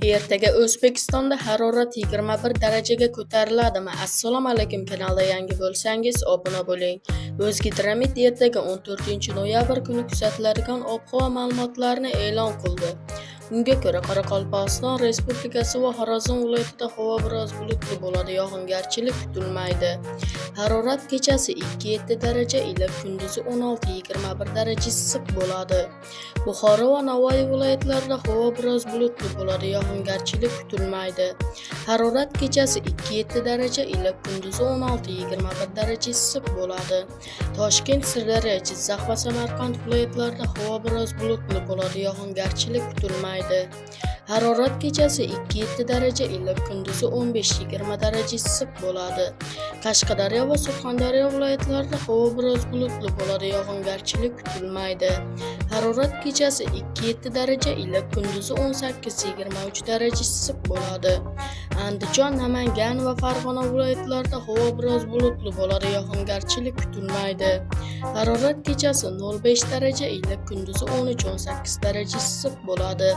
Ertaga O'zbekistonda harorat 21 darajaga ko'tariladimi? Assalomu alaykum, kanalda yangi bo'lsangiz, obuna bo'ling. O'zgidromet ertaga, 14-noyabr kuni kuzatiladigan ob-havo ma'lumotlarini e'lon qildi. Unga ko'ra, Qoraqalpog'iston Respublikasi va Xorazm viloyatida havo biroz bulutli bo'ladi, yog'ingarchilik kutilmaydi. Harorat kechasi 2-7 daraja iliq, kunduzi 16-21 daraja issiq bo'ladi. Buxoro va Navoiy viloyatlarida havo biroz bulutli bo'ladi, yog'ingarchilik kutilmaydi. Harorat kechasi 2-7 daraja iliq, kunduzi 16-21 daraja issiq bo'ladi. Toshkent, Sirdaryo, Jizzax va Samarqand viloyatlarida havo biroz bulutli bo'ladi, yog'ingarchilik kutilmaydi. Harorat kechasi 2-7 daraja iliq, kunduzi 15-20 daraja issiq bo'ladi. Qashqadaryo va Surxondaryo viloyatlarida havo biroz bulutli bo'ladi, yog'ingarchilik kutilmaydi. Harorat kechasi 2-7 daraja iliq, kunduzi 18-23 daraja issiq bo'ladi. Andijon, Namangan va Farg'ona viloyatlarida havo biroz bulutli bo'ladi, yog'ingarchilik kutilmaydi. Harorat kechasi 0,5 daraja iliq, kunduzi 13-18 daraja issiq bo'ladi.